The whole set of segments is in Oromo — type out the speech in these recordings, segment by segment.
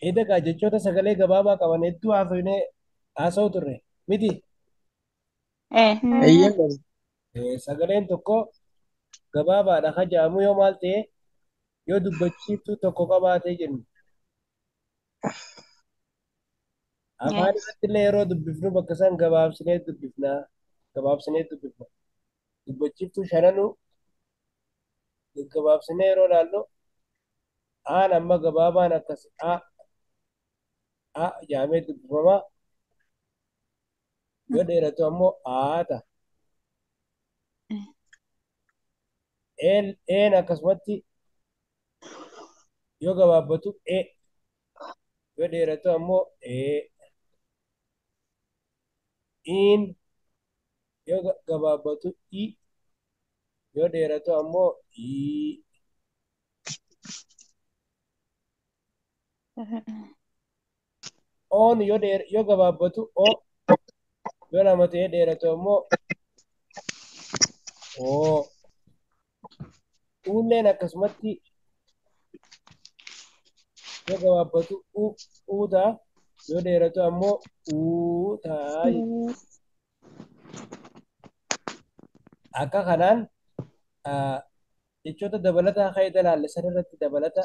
Edagaa jechoota sagalee gabaabaa qaban hedduu haasofnee haasa'u turre miti. Eeyyee barsiisa. Sagaleen tokko gabaabaadha ka jedhamu yoo maal ta'e yoo dubbachiiftuu tokko qabaatee jennu. Afaan irratti illee yeroo dubbifnu bakka isaan gabaabsinee dubbifna. Gabaabsinee dubbifna. Dubbachiiftuu shananuu gabaabsinee yeroo ilaallu aan amma gabaabaan akkas a a jedhamee dubbifama. Yoo dheeratu ammoo aa ta'a. Een een akkasumatti yoo gabaabbatu e yoo dheeratu ammoo ee. Iin yoo gabaabbatu i yoo dheeratu ammoo ii. Oon yoo yoo gabaabbatu o yoo lama ta'ee dheeratu ammoo oo. Uulleen akkasumatti yoo gabaabbatu u uu ta'a yoo dheeratu ammoo uu ta'a jechuudha. Akka kanaan jechoota dabalataa ka'ee laalle san irratti dabalata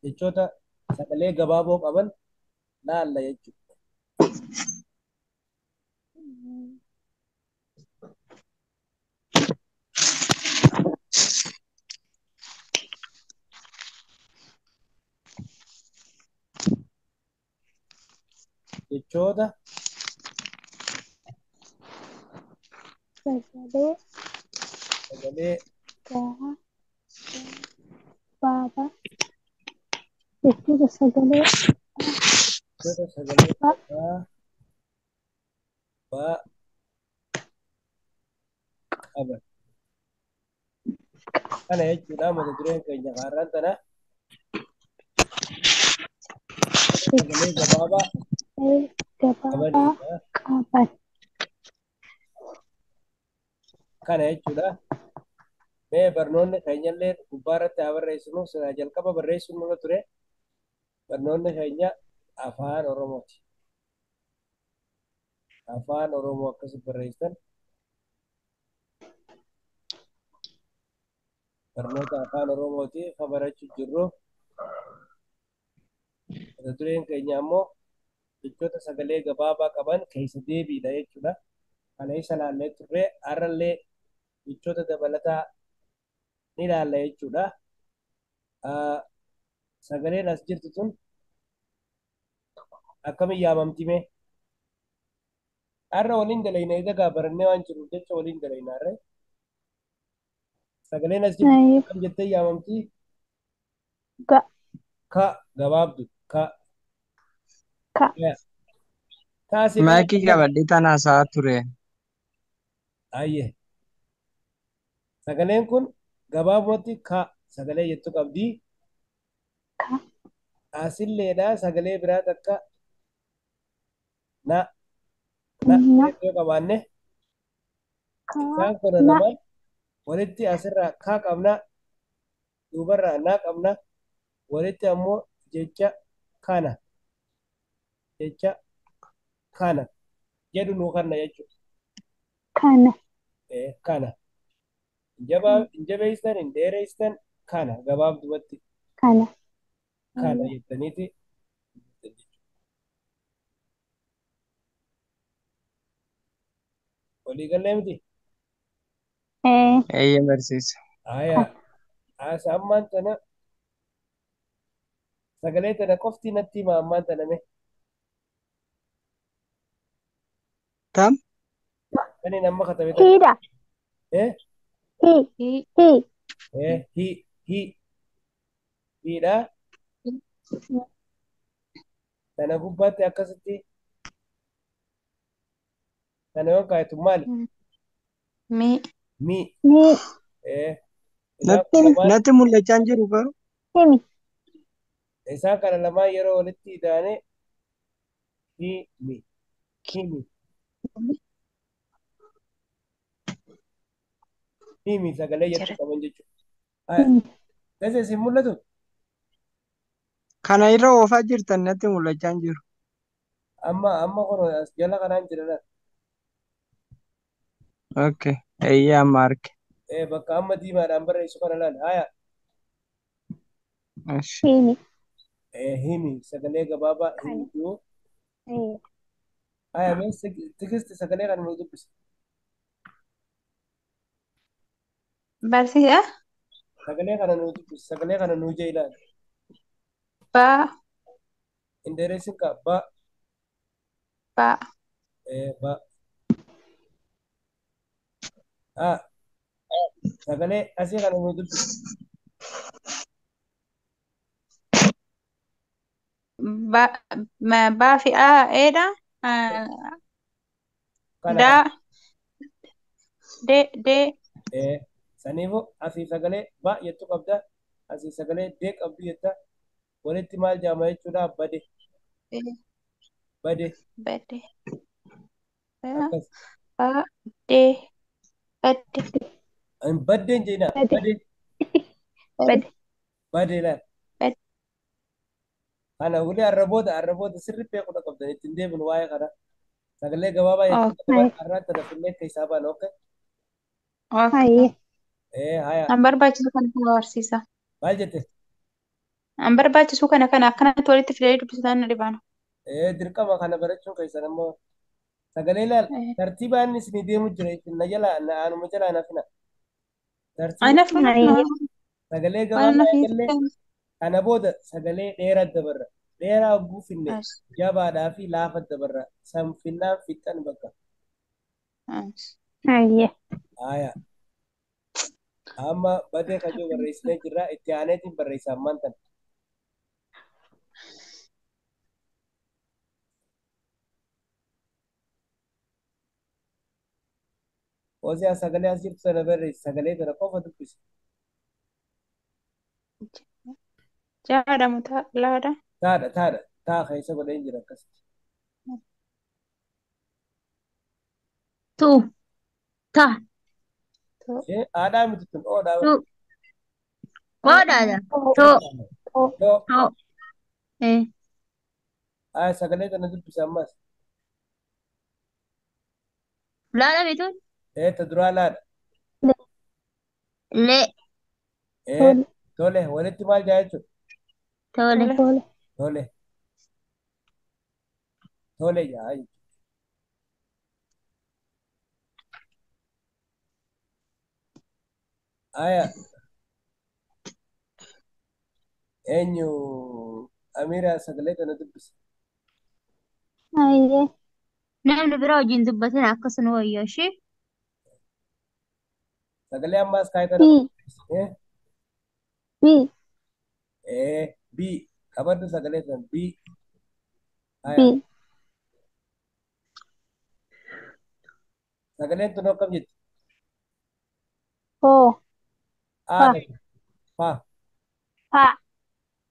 jechoota sagalee gabaaboo qaban laalla jechuudha. Jechoota Sagalee sagalee gabaabaa. Jechoota sagalee jechoota sagalee gabaabaa qaban. Kana jechuudha mata dureen keenya har'aan tana sagalee gabaabaa gabaabaa qaban. Kana jechuudha. Mee barnoonni keenyallee gubbaa irratti haa barreessinu. Silaa jalqaba barreessuun nurra ture. Barnoonni keenya afaan Oromooti. Afaan Oromoo akkasi barreessan. Barnoota afaan Oromooti kan barachuu jirru. Mata dureen keenya ammoo jechoota sagalee gabaabaa qaban keessa deebiidha jechuudha. Kana isa laallee turre har'allee jechoota dabalataa ni ilaalla jechuudha. Sagaleen as jirtu tun akkamiin yaamamti mee? Har'a waliin dalayna egaa barannee waan jiruuf jecha waliin dalayna har'a. Sagaleen as jirtu akkam jettee yaamamti? Ga. Ka gabaabdu ka. Ka. Taasii Maayikii qabadhee tana haasa'aa ture. Ayyee. Sagaleen kun gabaabumatti ka sagalee jettu qabdi. Ka. Asilleedha sagalee biraa takka na na yoo qabaanne isaan kun lamaan walitti asirraa ka qabna duubarraa na qabna walitti ammoo jecha kana jecha kana jedhu nuu kanna jechuudha. Kana. Kana. Hin jabeessan hin dheeressan kana gabaabdumatti. Kana. Kana jettaniiti. Walii gallee miti? Eeyyee barsiisa. Aya. Asa ammaan tana sagalee tana qofti natti hima ammaan tana mee. Tam? Kaniin amma katabe tana. Hiidha. Hi. Hi. Hi. Hi. Hiidha. Tana gubbaatti akkasitti tana yoo kaayetu maali? Mi. Mi. Mi. Natti mul'achaa hin jiru garuu. Himi. Isaan kana lamaan yeroo walitti idaane himi. Himi. Himi sagalee jettu qaban jechuudha. Gase isin mul'atu? Kana irra oofaa jirtan natti mul'achaa hin jiru. Amma kun as jala kanaan jira laal. Okay. Eeyyee amma arge. Bakka amma diimaadhaan barreessu kana laal. Haya. Eshi. Himi. Himi sagalee gabaabaa himi Kana. jiru. Eh. Haya mee Tigisti sagalee kana nu dubbisi. Barsiisa. Sagalee kana nu dubbisi. Sagalee kana nu jee ilaali. Ba. Hin dheeressin kaa ba Ba. Ba. Ah sagalee asii kana nu dubbisi. Ba. Ba fi A. Eedha. Kana kana. Da. De. De. Saniifuu asii sagalee ba jettu qabda. Asii sagalee de qabdu jetta. Walitti maal jaama jechuudha bade bade Bade. Ba. akkas. Ba. De. Bade. Baddeen jeenaa Bade. bade Bade. Bade. bade laal. Bade. Kana ulee arraboota sirri beekuudha qabdan ittiin deebinu waa'ee kana. Sagalee gabaabaa jechuun Okay. qaban har'aan tana finnee keessaa baana okay. Okay. Hayyee. Haya An barbaachisu kana kana barsiisa. maal jette? An barbaachisu kana kana akkanatti walitti fidanii dubbisuudhaan na dhibaana. Dirqama kana barachuun keessan ammoo sagalee laal tartiibaan inni isinii deemu jira isin na jalaa na anuma jalaa na fina. Tartiiba Ana fina Hayyee. sagalee waan gabaabaa na eegallee kana booda sagalee dheeraa dabarra. Dheeraa hogguu finne jabaadhaa fi laafa dabarra. San finnaan fixan bakka. Hayyee. Haya amma badee kajoo barreessinee jirra itti aaneetiin barreessa ammaan tana. Oziyaa sagalee as jirtu sana barreessi sagalee tana qofa dubbisi. Jaadha mutaa laadha. Taadha taadha taa keessa godheen jira akkasitti. Tu. Ta. To. Haadhaa miti tun oodhaa Tu. Oodhaadha. To. To. To. too. To. Eh. Haa sagalee tana dubbisi ammas. Laadha bituun. Ta duraa laadha. Le. Le. Tole. Tole walitti maal jaa jechuudha? Tole. Tole. Tole. Tole tole jaa jechuudha. Aya eenyu Amiira sagalee tana dubbisi. Hayyee. Namni biraa wajjin dubbatin akkasuma wayyaa ishee. Sagalee ammaas kaayee tana B. barreessi. B. B qabadhu sagalee tana B. Aya B. sagaleen tun akkam jetti? O. A Fa. dha. Fa. Fa.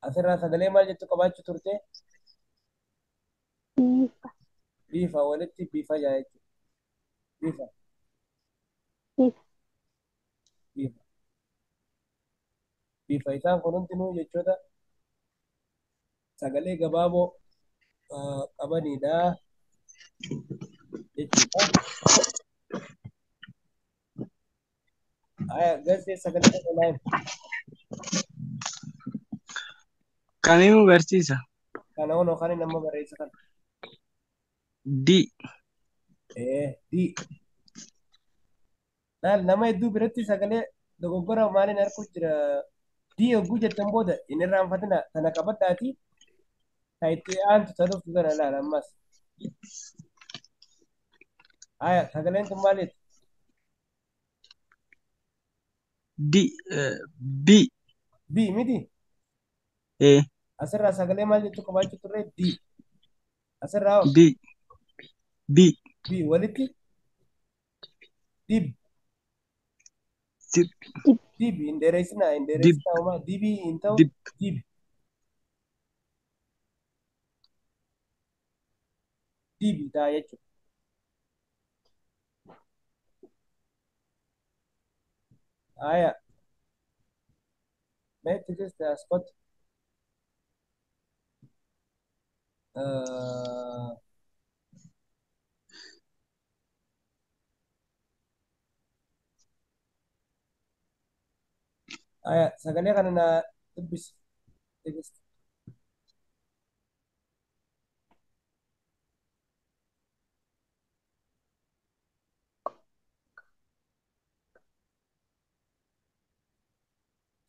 Asirraa sagalee maal jettu qabaachuu turte? Bifa. Bifa walitti bifa jaa jechuudha. Bifa Bifa. bifa bifa isaan kun hundinuu jechoota sagalee gabaaboo qabanidha jechuudha. Aya garsee sagalee kana laal. Kamiimu barsiisa? Kana honoo kan inni amma barreessa kana. D. D. Laal nama hedduu biratti sagalee dogoggora maaliin arguu jira. D hogguu jettan booda hin irraanfatina tana qabadhaati. Ta itti aantu ta dhuftu tana laal ammas. Aya sagaleen tun maal jetti? D. B. B miti. Eh. Asirraa sagalee maal jechuu qabaachuu turre? D. Asirraa hoo? B. B. B walitti dib Dib. Dib. dib hin dheeressinaa hin Dib. dheeressinaa homaa dibii hin ta'u Dib. dib dibi ta'a jechuudha. Aya mee tikiste as kottu. Aya, sagalee kana naa dubbisi. Dubbisi.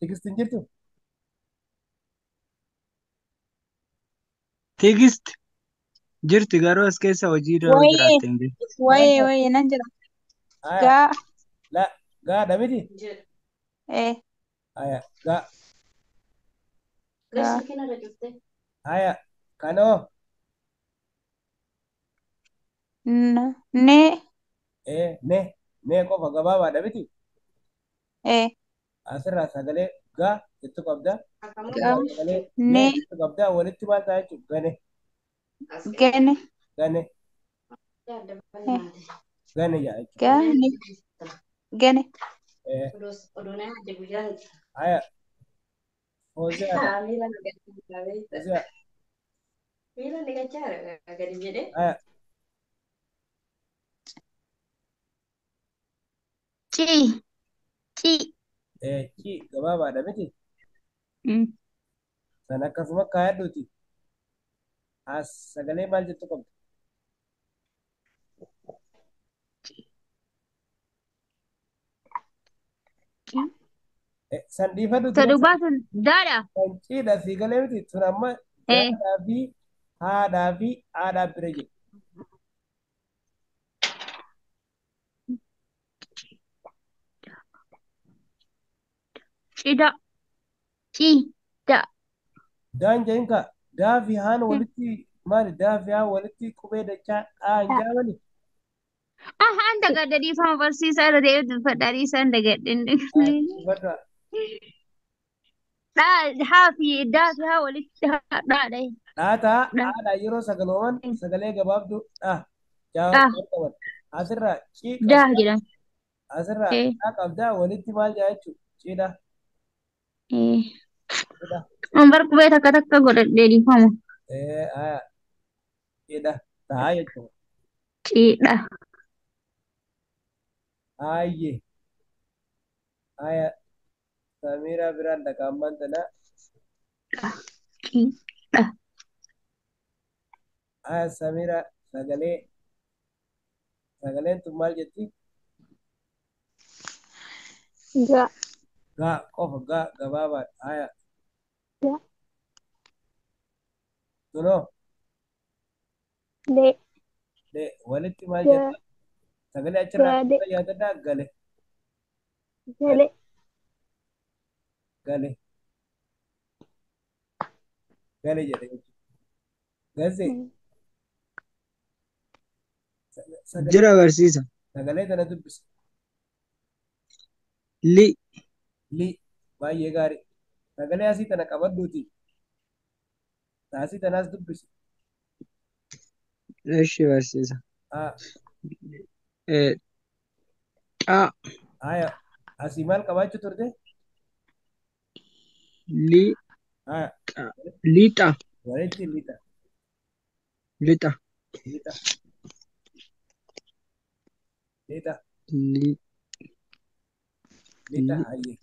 Tigist hin jirtu? Tigist jirti garuu as keessa hojii irra yoo Wayee jiraatte hin beeku. wayee wayee nan jira. Aya, Gaa la gaadha miti? ee Aya, gaa. gaa Aya, kanoo n nee ee ne ne qofa gabaabaadha miti? ee Asirraa sagalee gaa jettu qabda. gaa Asirraa sagalee ne nee jettu qabda. Walitti maal ta'a jechuudha? Gane, gane gane, ee gane jaa jechuudha. gane gane Ee, aya, Fooziyaadha. Fooziyaa, aya, C. C. ee, ci gabaabaadha miti? Mm. San akkasuma kaayadhuuti. As sagalee maal jettu qabda? C. San dhiifadhuuti Ta bar dhugaa sun daadha. san ciidha sii galee miti. Tun amma Eh. gaadhaa fi haadhaa fi haadhaa bira jiru. Cida. C. Da. Daan jedhin ka daa fi haan walitti maali? Daa fi haan walitti qubee dachaa dhaa hin jaamani? Ah, an dagadhe dhiifama barsiisaa irra deebi'ee dubbadha. Dhiisaan dagadhe. Dhiifadhaa. Dhaa haa fi daa fi haa walitti dhaadha. Dhaataa Dha. haadhaa yeroo sagalooman sagalee gabaabduu dha. Dha. Jaa qaban. Asirraa cii Daa qabdaa. jedhama. Asirraa Eh. dhaa qabdaa walitti maal jaa jechuudha? Ciidha. Eh. Ciidha. An bar qubee takka takka godhadhee dhiifama. Ee, aya, ciidha. Taa jechuudha. Cidha. Haayye. Aya, Samiraa biraan dhaqa ammaan tana. Cidha. Aya, Samiraa sagalee sagaleen tun maal jetti? Ga. Gaa qofa gaa gabaabaadha. Aya, Ga. tunoo Le. de walitti maal Ga. jetta? Sagalee achirraa Gale. qabda yaadadhaa gale Gale. gale gale jedhe jechuudha. Gaze sagalee Jira barsiisa. sagalee tana dubbisi. Li. Li baay'ee gaarii. Sagalee asii tana qabadhuuti. Asii tanaas dubbisi. Eshi barsiisa. Haa Eh, Xaa. haya asii maal qabaachuu turte? Li. Haya Xa. Lixa. walitti lixa Lixa. lixa lixa Li. lixa Li. hayyee.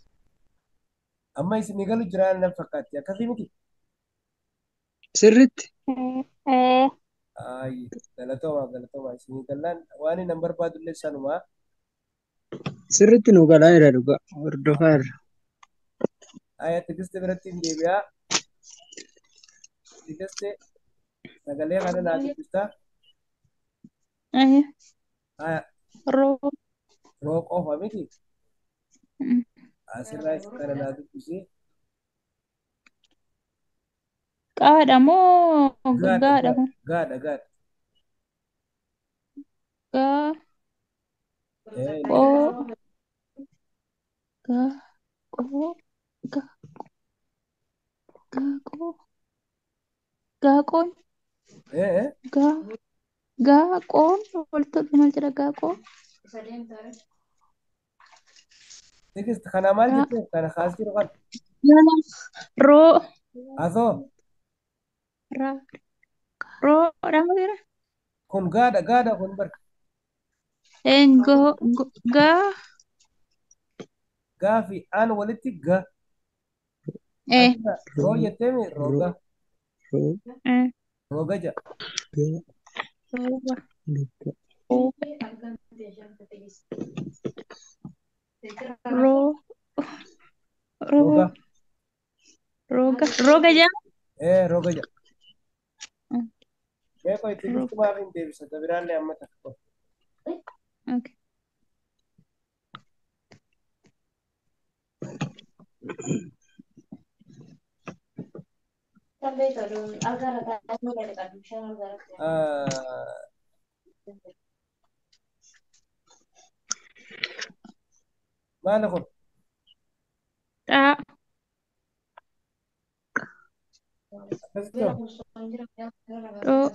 Amma isin galu jiraan nan fakkaatti akkasii miti? Sirriitti. Eh. Hayyee galatoomaa galatoomaa isinii gallaan waan inni barbaadu illee sanumaa. Sirriitti nu galaa jira dhugaa. Hordofaa irra. Haya Tigist biratti hin deebi'aa. Tigist sagalee kana naa dubbistaa. Ayya. Haya Roo. roo qofa miti Mm. asirraa kana naa dubbisi. Qaadha moo Gaadha gaadha kun? gaadha gaadha. Gaa Ee qoo gaa qoo gaa gaa qoo gaa qoon ee ee gaa gaa qoon walitti maal jedha gaa qoo Tigist kana maal gaa jettee kana kaas jiru kana gaa roo asoo raa Roodha mira. Kun gaadha gaadha kun bar. Go ga. Gaa fi aan walitti ga. Eh. Asirra roo jetteemi roga. Roo. Eh. Roga ja. Ga. Roga. Roga. Ro. Roga. Ro. Roga. Roga ja. Roga ja. Mee itti Roga. giftumaaf hin deebisa. Biraallee amma takka. Okay. Maali kun? Xaa. Akkasitti hoo? Xoo.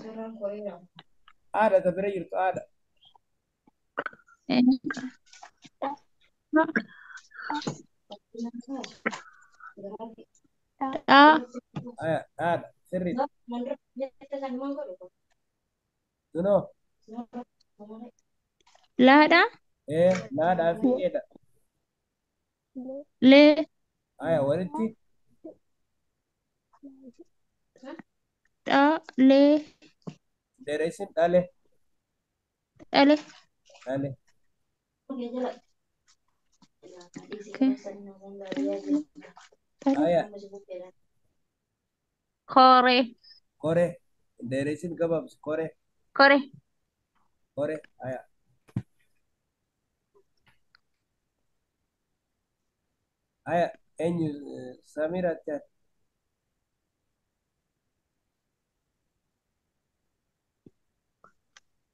Haadha ta bira jirtu haadha. Eh. Xaa. Aya haadha sirriidha. Dunoo. Laadha. Laadhaa fi eedha. Lee. Aya walitti Xaa. Lee. dheeressin dhale Dhale. dhale. Okay. Dhale. Aya Koree. koree dheeressin gabaabsi koree Koree. koree aya. Aya eenyu Samiiraatti ati.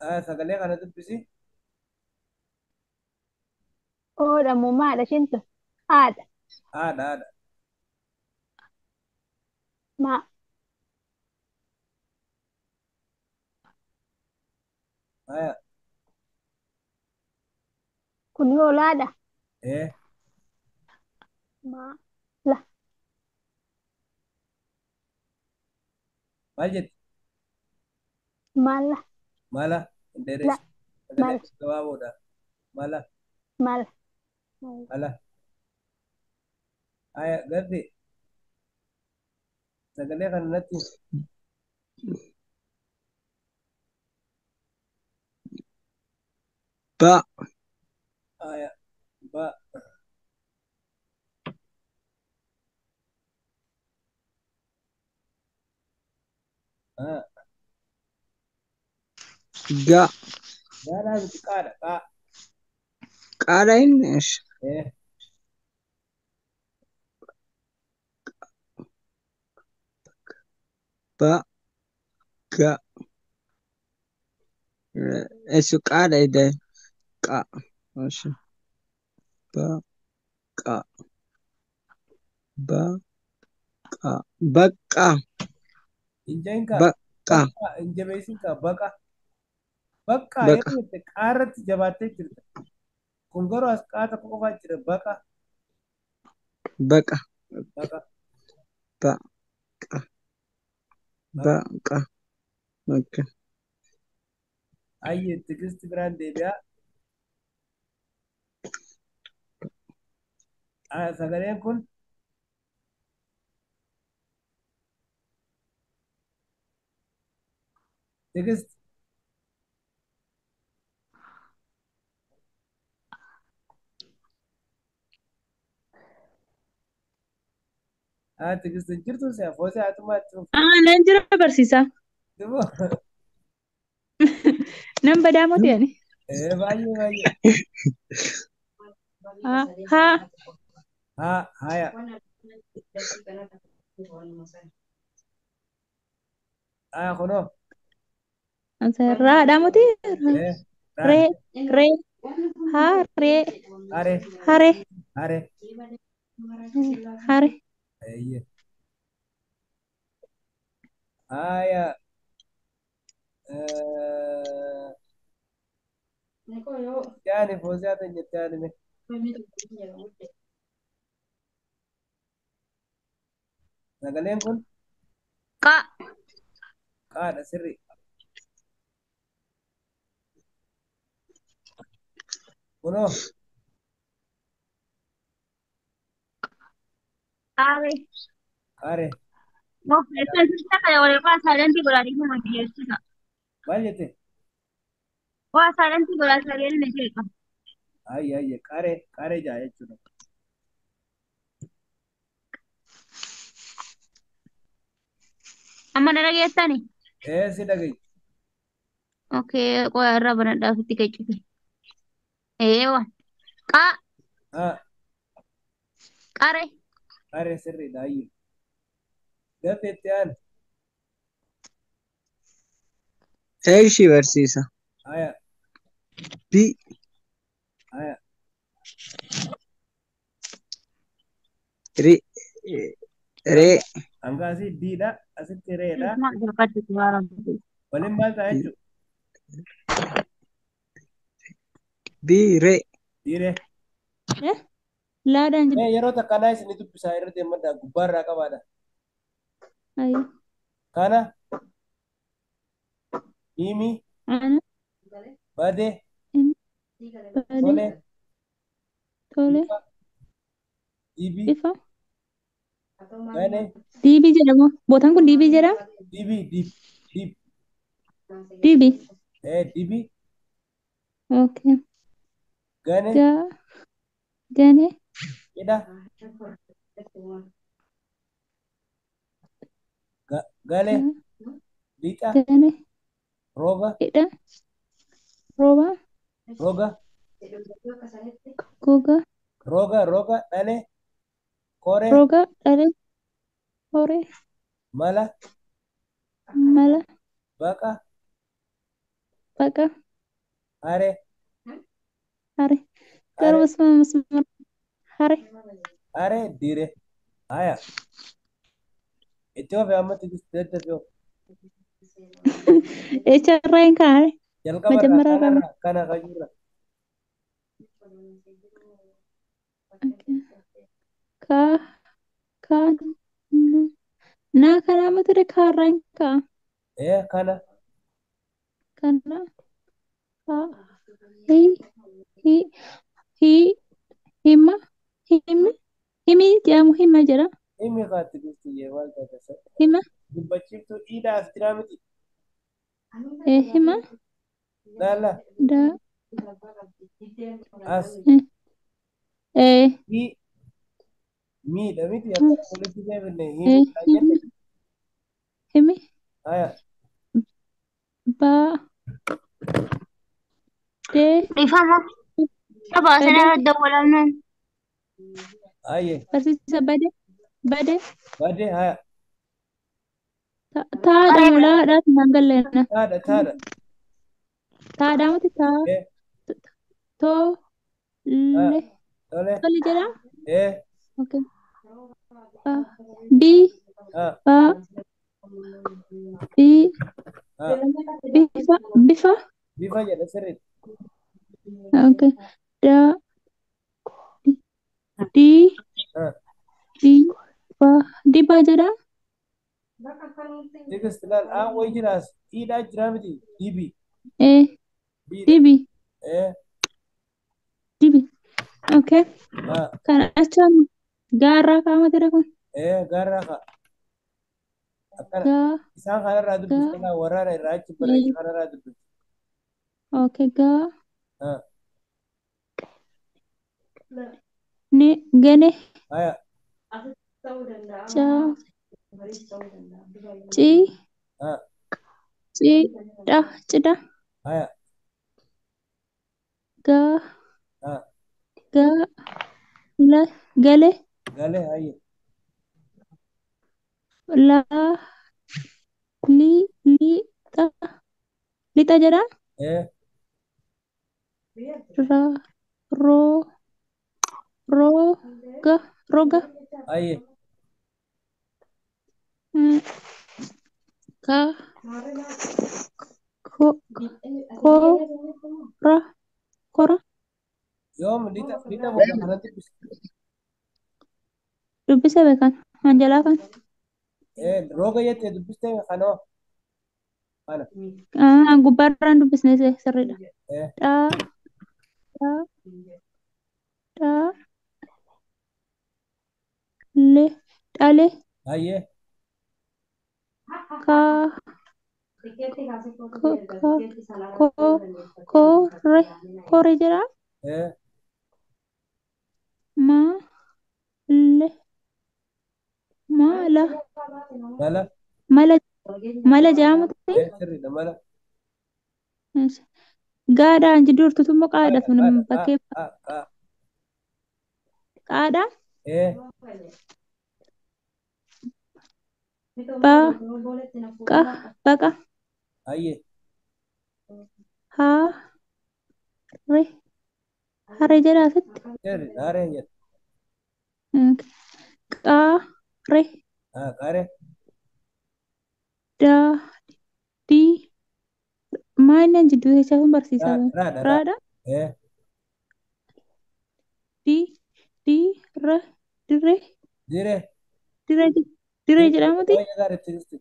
Aya sagalee kana dubbisi. Oodha moo maadha isheen tun? Haadha. Haadha haadha. Maa. Aya Kun hoolaadha. Maa. La. Maal jetti? Mala. Mala La. dheeressi. Sagalee Mala. gabaaboodha. Mala Mala. mala. Aya gaddi sagalee kana natti Ba. aya ba ah Ga. gaadhaa miti qaadha qaa Qaadha inni. Ish. Ba. Ga. Eessu qaadha ide. Qa. Ish. Ba. Qa. Ba. Qa. Baqqa. Hin kaa Baqqa. bakka hin jabeessin kaa baqa bakka Baqa. yeroo jette qaarratti jabaattee jirta. Kun garuu as qaa tokko qofaa jira baqa Baqa. baqa Baqa. baqa. Baqa. Okay. Ayyee tigisti biraan deebi'aa. Aya sagaleen kun tigisti haa tigisti hin jirtu si afoosee haatumaa itti fufu. Ah, nan jira barsiisaa. Dubo Nan badaa moti ani. Baay'ee baay'ee. Haa. Haa. Haa haya haa kunoo Raadha moti. Ree. raadha Ree. Haa. Ree. hare Hare. hare Hare. eeyyee. Haya yaani foosee haatan jettee haadhime. Sagaleen kun Qa. qaadha sirri. Kunoo Qaare. Qare. Oh, kana walirraa saalantii godhaa dhiifama jechuudha. Maal jette? Waa saalantii godhaa sagalee na jeeqa. Ayya ayya qare qare jaa jechuudha. Amma na dhageessani? Ee si dhagaye. Okay, qoyaa irraa banadhaa ofitti qaccite. Eewa. Qa Haa qare. qare sirriidha ayya. Gaaffii itti aanu. Eeshi barsiisa. Aya B. aya Ri. Ree. hanga asii diidha asitti reedha. Maal jalqabdi waan Waliin maal ta'a jechuudha? B. Ree. Dhiiree. Eh? Laadhaan jedhu. Mee yeroo takkanaa isin dubbisaa irra deemadhaa gubbaarraa qabaadha. Ayyo. Kana himi Ana. bade Inni. Bade. tole Tole. ifa dibi Ifa. gane Diibii jedhamu. Bootaan kun diibii jedhama? dibi dib dib Diibii. ee dibi Okay. gane Gaa. Gane. hidha gale Gaa. lixa Gane. roga Hidha. Rooba. roga Goga. roga roga dhale kore Roga. Dhale. Horee. mala Mala. baqa Baqa. hare Hare. Garuu hare masma masma. Hare. hare dire haya itti ofe ammatti daddafe ofe Eecharraa hin kaa'ame. jalqabarraa Majammararraa. kanarraa kana kajuurra Okay. Ka. Ka. Na kana mata da kaarraa hin kaa'a. ee kana Kana. Ka. Hi. Hi. Hi. Hima. Himi. Himi jedhamu hima jedha. himi kaatti gusti jee maal taate Hima. dubbachiiftuu dhiidhaaf jiraa miti Eh, hima. laalla Da. as Eh. Eh. hi miidha miti akkana walitti deebinne himi Eh. kan jenne Himi. Himi. haya Ba. De. Dhiifama. Taphaa Bade. sana irra dawwalamnaan. ayye Barsiisa bade. Bade. bade haya Taadha Qaree mulaadhaaf naan galleena. taadha taadha Taadhaa miti taa. ee Too. haya Le. tole Tole jedha. ee Okay. Ba. Bi. ha Ba. Bi. ha Bifa. Bifa. bifa jedha sirriitti Okay. Da. Di. ha Di. Ba. Dibaa jedha. Tigist laal aan wayi jiraas dhiidhaa jiraa miti dibi Eh. biidha Dibi. ee Dibi. Okay. ha Kana jechaan gaarraa kaa'ama ture kun. ee gaarraa ka akkana Gaa. isaan kanarraa Gaa. dubbifte laa waraana irraa achi barreesse kanarraa dubbifte Okay. Gaa. ha Ne. Gane. haya Caa. Ci. ha Ci. Da. Cidha. haya Gaa. ha Gaa. La. Gale. gale hayye La. Li. Li. Ta. Lixa jedha. ee Ra. Roo. Roga. Roga. hayye Mm. Ka. Ko. Ko. Ra. Kora. yoom lixa lixa booda kana dubbiste Dubbisa beekan. Anjalaa kan. ee roga jettee dubbiste kanoo kana Ah, gubbaarraan dubbisne sirriidha. ee Dhaa. Dhaa. Dha. Le. Dhale. Hayyee. Ka. Ko. Ka. Ko. Kore. Kore jedha. Ee. Ma. Le. Mala. Mala. Mala. Mala jedhamu ta'e. Ee sirriidha mala. Gaadhaan jidduu hortuutu immoo qaadha Qaadha sun qaadha qaa bakkee qaa qaa. qaadha. Ee. Ba. Qa. Baqa. Hayyee. Haa. Re. Harree jedha asitti. Sirriidha harreen jedha. Qaa. Re. Haa qaaree. Daa. Dii. Maal jidduu keessaa kun barsiisaa Raadha raadha raa. raadha. Ee. Di. Di. Ra. Dirree. Diree. Dirree. Dirree jedhamuti. Baay'ee gaarii jirti.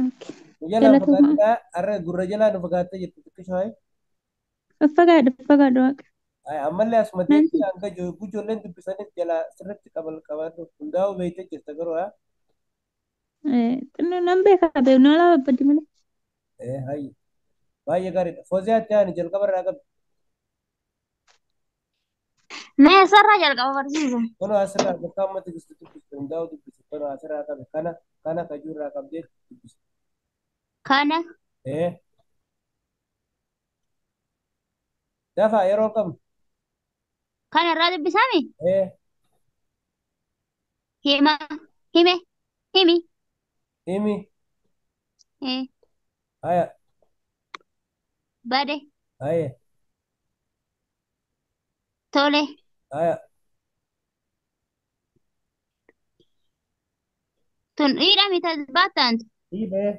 Okay. Nu jalaa Galatoomaa. fagaattaa har'a gurra jalaa nu fagaattee jirti xiqqishoo hayi. Fagaadha fagaadha waaqa. Hayi ammallee asuma Nan deemtee hanga ijoolleen dubbisanis jalaa sirriitti qabadhu hundaa'uu beektee jirta garuu haa. Xinnoo nan beekaa beeku nama lama babbaddi malee. Ee hayi baay'ee gaariidha. Fooziyaatti haani jalqaba irraa qabdi. Mee sarara jalqaba barsiisa. Kunoo asirraa bakka amma tigistu dubbistu hundaa'uu dubbisu kunoo asirraa qabe kana kana kajuu irraa qabdee dubbisu. Kana Ee dafaa yeroo qabnu. kana irraa dubbisame Ee hima hime himi himi ee haya bade haye tole haya tun dhiidhami baattaan hiidhee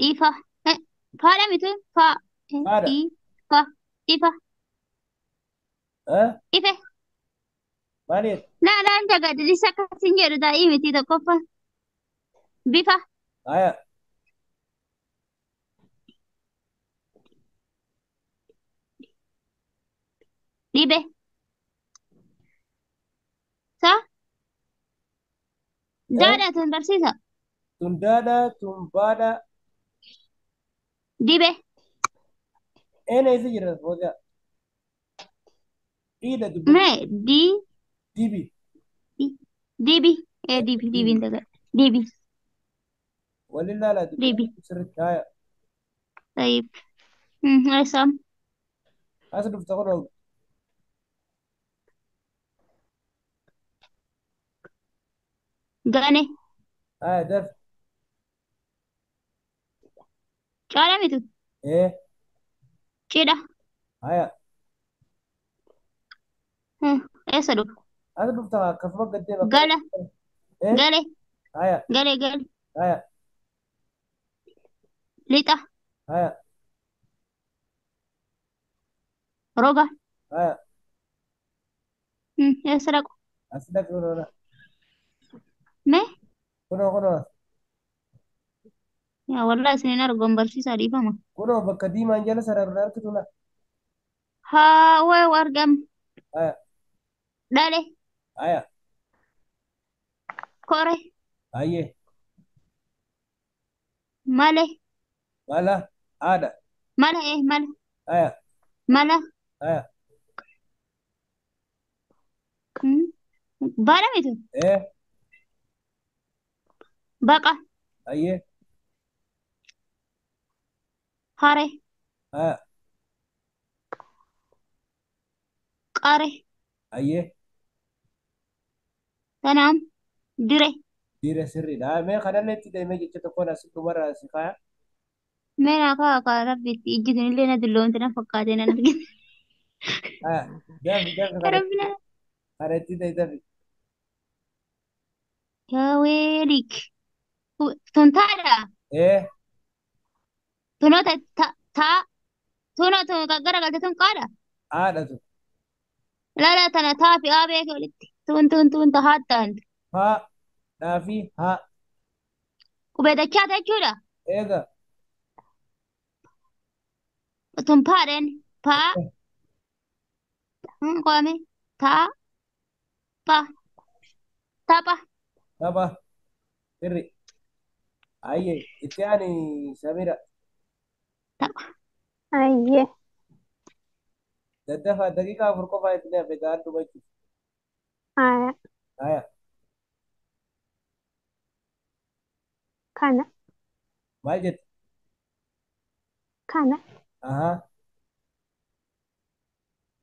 dhiifa faadhami tun fa haadha dhiifa dhiifa haa ife maaliif laa laan jagadilisa akkasin jedhu daa'ii miti tokkoffaa bifa haya dhibe sa ee daadha tun barsiisa tun daadhaa tun baadhaa dibe een eessa jira fooziyaa dhiidha dubbi mee di dibi dibi ee dibi dibi dibiin daga dibi waliin laalaa dubbi dibi sirriitti haya طيب عصام as dhufta kunoo gane haya daf caalamitu ee cidha haya eessa dhufa as dhufta akkasuma gaddee bakka gala ee gale haya gale gale haya lixa haya roga haya eessa dhaqu as dhaqi kunoo mee kunoo kunoo yaa wallahi isinin argoon barsiisaa dhiifama kunoo bakka diimaan jala sararri harkitu la haa wayu argam haya dhale haya kore hayyee male mala haadha mala ee mala haya mala haya baadhamitu ee baqa hayyee hare haya qare hayyee tanaam dire dhiira sirriidha mee kanallee itti deemee jecha tokkoon as dhumarraa si kaaya mee naa kaa kaa rabbitti ijji tunillee na dulloomte na fakkaate nan argite haya dafi dafi ka kana rabbi na kana itti deemi dafi yaa weelik tun taadha ee tunoo ta taa tunoo tun gaggara tun qaadha haadha tu lala tana taa fi aa beeke walitti tun tun tun ta haattaan haa dhaa fi haa qubee dachaa jechuudha eega Tun paadheen. Paa. Qo'ame. Taa. Pa. Tapha. Tapha. Sirri. Ayyee itti aani Samira. Tapha. Ayyee. Daddafaa daqiiqaa 4 qofaa itti hafe gahaan dhumachuuf. Aya. Haya. Kana. Maal jette? Kana. Ahaa.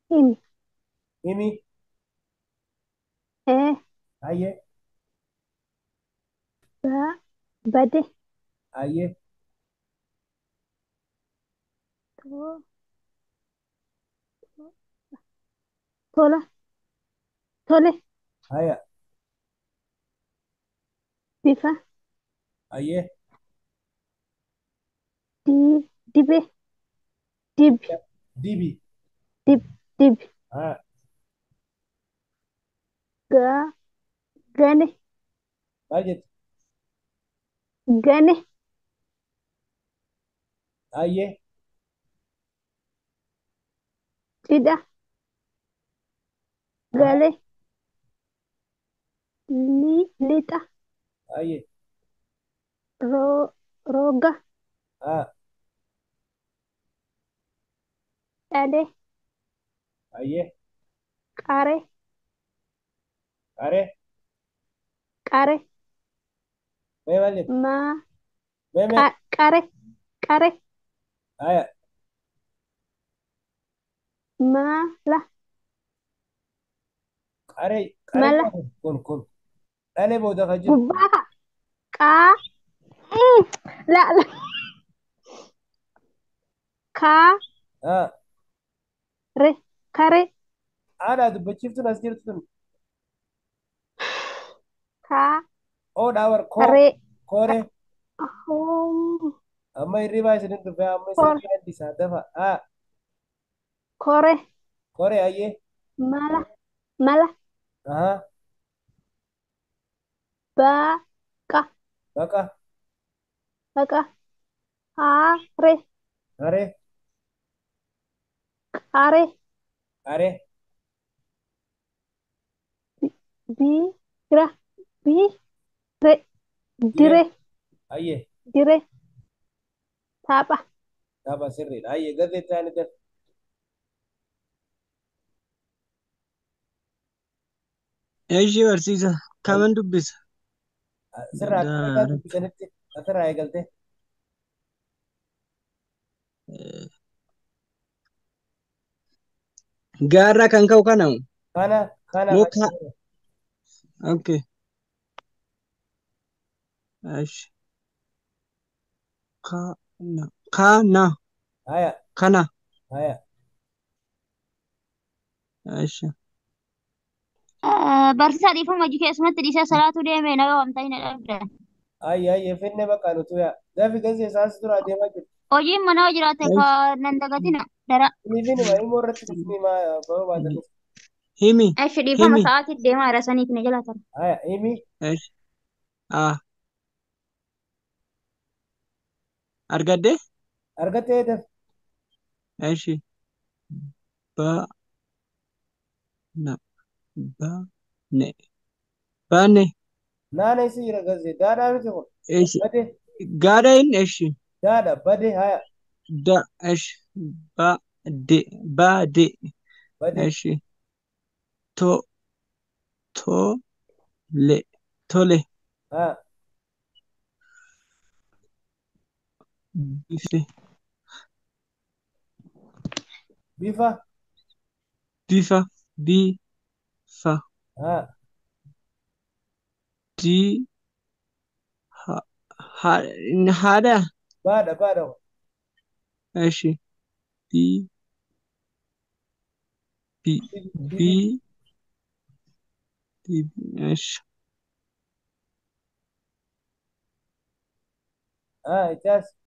Himi. Himi. Ee. Ayyee. Ba. Bade. Ayyee. To. Tola. Tole. Haya. Bifa. Ayyee. Di. Dibe. Dibi. Dibi. Dib. Dibi. Haa. Ga. Gane. Maal jette? Gane. Ayyee. Cidha. Ahaa. Gale. Li. Lixa. Ayyee. Ro. Roga. Haa. Dhale. Ayyee. Qare. Qaree. Qare. Mee maal jette? Ma. Mee mee. Qare. Qare. Haya. Mala. Qaree. Qaree Mala. kun kun. Dhalee booda kan jiru. Gubbaa ka. Qaa. Mm. La. La. Kaa. Haa. Re. Kare. Haadha dubbachiiftuun as jirtu tun. Kaa. Oodhaa war koo. Re. Kooree. Oh. Amma hirribaa isinin dhufe amma Kor. isin gaddisaa dafa. Haa. Kore. Koree ayyee. Mala. Mala. Ahaa. Baqa. Baqa. Baqa. Haare. Haree. Qare. Qaree. Bira. Bi. Re. Diree. Dire. Ayyee. Dire. Tapha. Tapha sirriidha. Ayyee gazeetti aani dafa. Eeshi barsiisa. Ayyee. Kaman dubbisa? Sirraa akka Daa dubbisanitti asirraa eegalte. Gaarraa kan ka'u kana moo? Kana kana Moo kan ka? jiru. Okay. Eeshi. Kana. Kana. Haya. Kana. Haya. Eeshi. Barsiisaa dhiifama hojii keessumatti dhiisee salaatuu deeme nama waamtanii na dhabdan. Ayyee ayyee finne bakka nutu yaa. Dafi gaze isaas dura deemaa jirtu. Hojiin manaa yoo jiraate Eeshi. ka nan dagatina. Dara. Finima immoo irratti dhufni maa baba baatanis. Himi. Eshi dhiifama Himi. sa'aatii deemaa jira saniif na jala tara. Haya himi. Eeshi. Ah. Argadde? Argattee daf. Eeshi. Ba. Na. Ba. Ne. Ba ne. Naana isi jira gaze. Daadhaa miti kun. Eeshi. Bade. Gaadha inni eeshi. Daadha bade haya. Da. Eeshi. Ba. De. Ba. De. Bade. Eeshi. To. To. Le. Tole. Haa. Bife. Bifa. Bifa. Bi. Fa. Haa. Di. Ha. Ha. Haadha. Baadha baadha kun. Eeshi. Bi. Bi. Dibi. Bi. Eeshi. Haa ittaas.